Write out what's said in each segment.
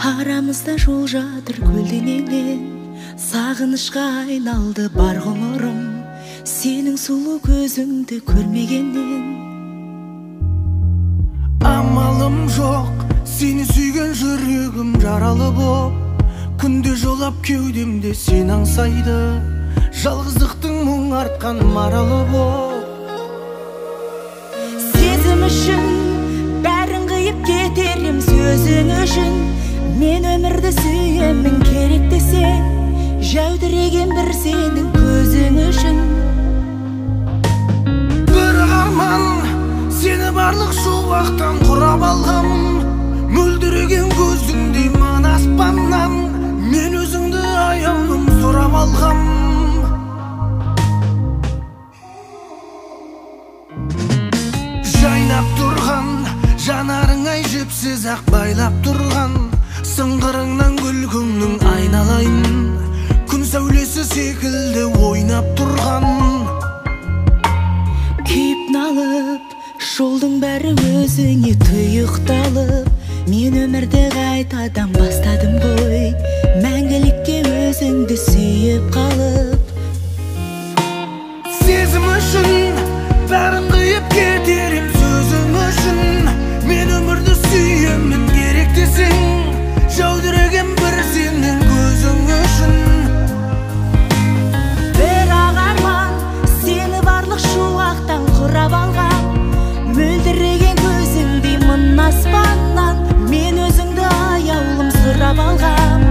Арамызда жол жатыр көлденеңнен, сағынышқа айналды бар ғұмырым, сенің сұлу көзіңді көрмегеннен. Амалым жоқ, сені сүйген жүрегім жаралы боп, күнде жолап кеудемде сен аңсайды, жалғыздықтың мұң артқан маралы боп. Сезім үшін бәрін қиып кетерім, сөзің үшін мен өмірді сүйемін, керек десең жәудіреген бір сенің көзің үшін. Бір арман, сені барлық шуақтан құрап алғам, мөлдіреген көзіңдей мына аспаннан, мен өзіңді аяулым сұрап алғам. Жайнап тұрған жанарың ай жіпсіз ақ байлап тұрған, сыңғырыңнан күлкіңнің айналайын, күн сәулесі секілді ойнап тұрған. Күйіп налып, жолдың бәрі өзіңе тұйықталып, мен өмірді қайтадан бастадым ғой, мәңгілікке өзіңді сүйіп қалып. Сезім үшін бәрін қиып кетерім, сөзің үшін мен өмірді сүйемін, керек десең жәудіреген бір сенің көзің үшін. Бір-ақ арман, сені барлық шуақтан құрап алған, мөлдіреген көзіңдей мына аспаннан, мен өзіңді аяулым сұрап алғам.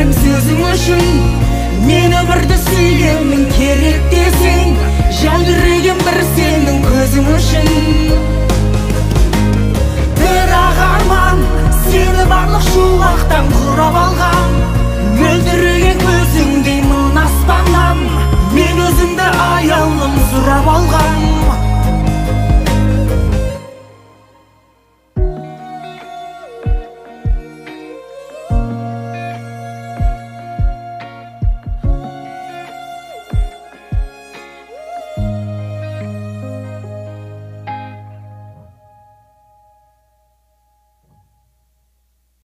Сөзің үшін мен өмірді сүйемін, керек десең жәудіреген бір сенің көзің үшін.